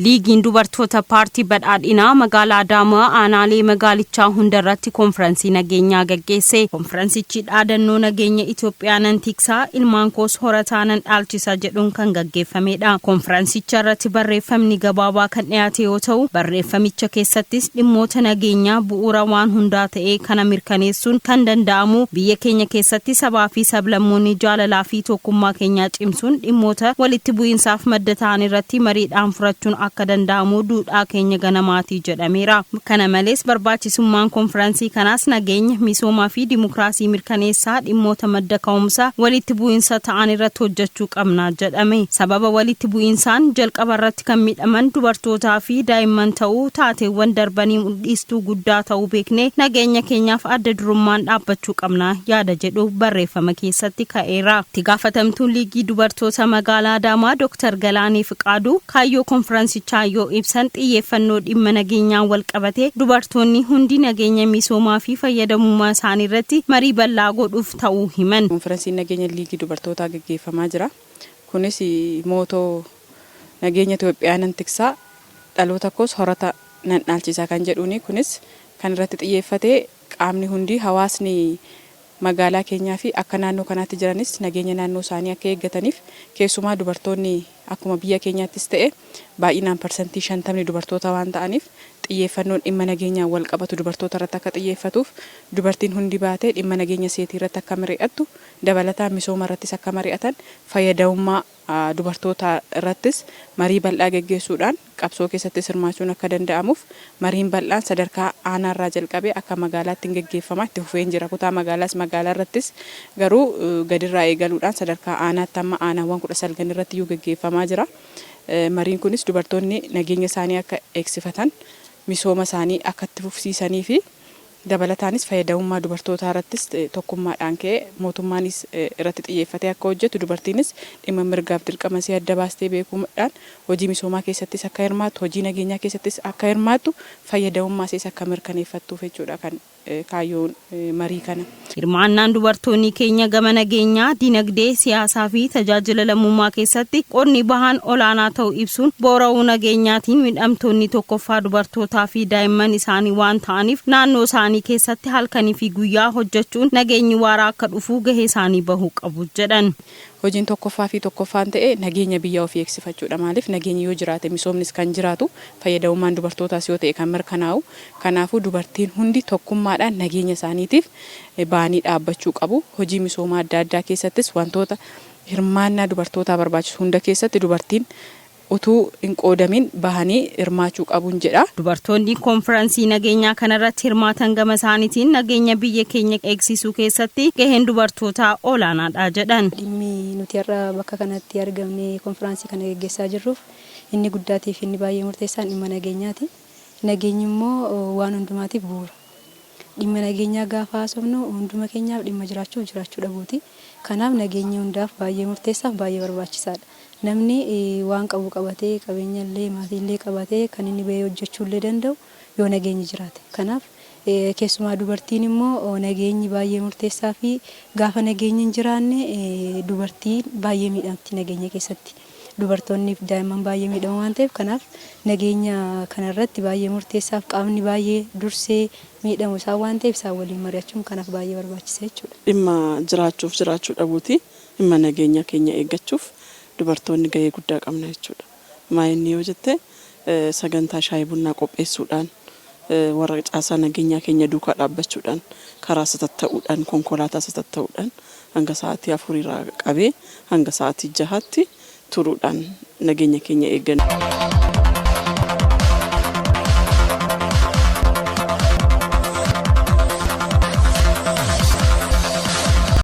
Liigiin dubartoota paartii badhaadhinaa magaalaa Adaamaa aanaalee magaalichaa hundarratti konfiraansii nageenyaa gaggeesse. Konfiraansichi dhaadannoo nageenya Itoophiyaa nan tiksaa ilmaan koos horataa nan dhaalchisa jedhuun kan gaggeeffamedha. Konfiraansicha irratti barreeffamni gabaabaa kan dhiyaate yoo ta'u, barreeffamicha keessattis dhimmoota nageenyaa bu'uura waan hundaa ta'e kana mirkaneessuun kan danda'amu biyya keenya keessatti sabaa fi sablammoonni jaalalaa fi tokkummaa keenyaa cimsuun dhimmoota walitti bu'iinsaaf madda ta'an irratti mariidhaan furachuun akka danda'amu duudhaa keenya ganamaatii jedhameera. Kana malees barbaachisummaan konfiraansii kanaas nageenya, misoomaa fi dimokiraasii mirkaneessaa dhimmoota madda ka'umsa walitti bu'iinsa ta'an irratti hojjechuu qabna jedhame. Sababa walitti bu'iinsaan jalqaba irratti kan miidhaman dubartootaa fi daa'imman ta'uu taateewwan darbanii mul'istuu guddaa ta'uu beeknee nageenya keenyaaf adda durummaan dhaabbachuu qabna yaada jedhu barreeffama keessatti ka'eera. Itti gaafatamtuun liigii dubartoota magaalaa Adaamaa Dr. Galaanee Fiqaaduu kaayyoo konfiraansichaa yoo ibsan xiyyeeffannoo dhimma nageenyaan wal qabate dubartoonni hundi nageenya misoomaa fi fayyadamummaa isaanii irratti marii bal'aa godhuuf ta'uu himan. Konfiraansiin nageenya liigii dubartootaa gaggeeffamaa jira. Kunis motto nageenya Itoophiyaa nan tiksaa dhaloota koos horata nan dhaalchisa kan jedhuuni kunis kan irratti xiyyeeffatee qaamni hundi hawaasni magaalaa keenyaa fi akka naannoo kanaatti jiranis nageenya naannoo isaanii akka eeggataniif keessumaa dubartoonni akkuma biyya keenyaattis ta'e baay'inaan 50% dubartoota waan ta'aniif xiyyeeffannoon dhimma nageenyaan wal qabatu dubartoota irratti akka xiyyeeffatuuf dubartiin hundi baatee dhimma nageenya seetii irratti akka mari'attu dabalataan misooma irrattis akka mari'atan fayyadamummaa dubartoota irrattis marii bal'aa geggeessuudhaan qabsoo keessattis hirmaachuun akka danda'amuuf mariin bal'aan sadarkaa aanaarraa jalqabee akka magaalaatti hin geggeeffama itti fufeen jira. Kutaa magaalaas magaalaa irrattis garuu gadirraa eegaluudhaan sadarkaa aanaatti amma aanaawwan 19 irratti iyyuu geggeeffamaa jira. Mariin kunis dubartoonni nageenya isaanii akka eegsifatan, misooma isaanii akka itti fufsiisanii fi dabalataanis fayyadamummaa dubartootaa irrattis tokkummaadhaan ka'ee mootummaanis irratti xiyyeeffatee akka hojjetu dubartiinis dhimma mirgaaf dirqama ishee adda baastee beekuudhaan hojii misoomaa keessattis akka hirmaattu hojii nageenyaa keessattis akka hirmaattu fayyadamummaa ishees akka mirkaneeffattuuf jechuudha kan kaayyoon marii kana. Hirmaannaan dubartoonni keenya gama nageenyaa, dinagdee, siyaasaa fi tajaajila lammummaa keessatti qonni bahan olaanaa ta'uu ibsuun boora'uu nageenyaatiin miidhamtoonni tokkoffaa dubartootaa fi daa'imman isaanii waan ta'aniif naannoo isaanii keessatti halkanii fi guyyaa hojjechuun nageenyi waaraa akka dhufu gahee isaanii bahuu qabu jedhan. Hojiin tokkoffaa fi tokkoffaan ta'e nageenya biyya ofii eegsifachuudha. Maaliif nageenyi yoo jiraate misoomnis kan jiraatu fayyadamummaan dubartootaas yoo ta'e kan mirkanaa'u. Kanaafuu dubartiin hundi tokkummaadhaan nageenya isaaniitiif ba'anii dhaabbachuu qabu. Hojii misoomaa adda addaa keessattis wantoota hirmaannaa dubartootaa barbaachisu hunda keessatti dubartiin utuu hin qoodamin bahanii hirmaachuu qabuun jedha. Dubartoonni konfiraansii nageenyaa kanarratti hirmaatan gama isaaniitiin nageenya biyya keenya eegsisuu keessatti gaheen dubartootaa olaanaadha jedhan. Dhimmi nuti har'a bakka kanatti argamne konfiraansii kana geggeessaa jirruuf inni guddaatiif inni baay'ee murteessaan dhimma nageenyaati. Nageenyi immoo waan hundumaatiif bu'uura. Dhimma nageenyaa gaafa haasofnu hunduma keenyaaf dhimma jiraachuuf jiraachuu dhabuuti. Kanaaf nageenyi hundaaf baay'ee murteessaaf baay'ee barbaachisaadha. Namni waan qabu qabatee qabeenya illee maatii illee qabatee kan inni bahee hojjechuu illee danda'u yoo nageenyi jiraate. Kanaaf keessumaa dubartiin immoo nageenyi baay'ee murteessaa fi gaafa nageenyi hin jiraanne dubartiin baay'ee miidhamti nageenya keessatti. Dubartoonni fi daa'imman baay'ee miidhamu waan ta'eef kanaaf nageenya kanarratti baay'ee murteessaaf qaamni baay'ee dursee miidhamu isaan waan ta'eef isaan waliin mari'achuun kanaaf baay'ee barbaachisa jechuudha. Dhimma jiraachuuf jiraachuu dhabuuti. Dhimma nageenya keenya eeggachuuf dubartoonni gahee guddaa qabna jechuudha. Maa inni yoo jette sagantaa shaayii bunnaa qopheessuudhaan warra caasaa nageenyaa keenya duukaa dhaabbachuudhaan karaa satatta'uudhaan konkolaataa satatta'uudhaan hanga sa'aatii afuriirraa qabee hanga sa'aatii jahaatti turuudhaan nageenya keenya eegganna.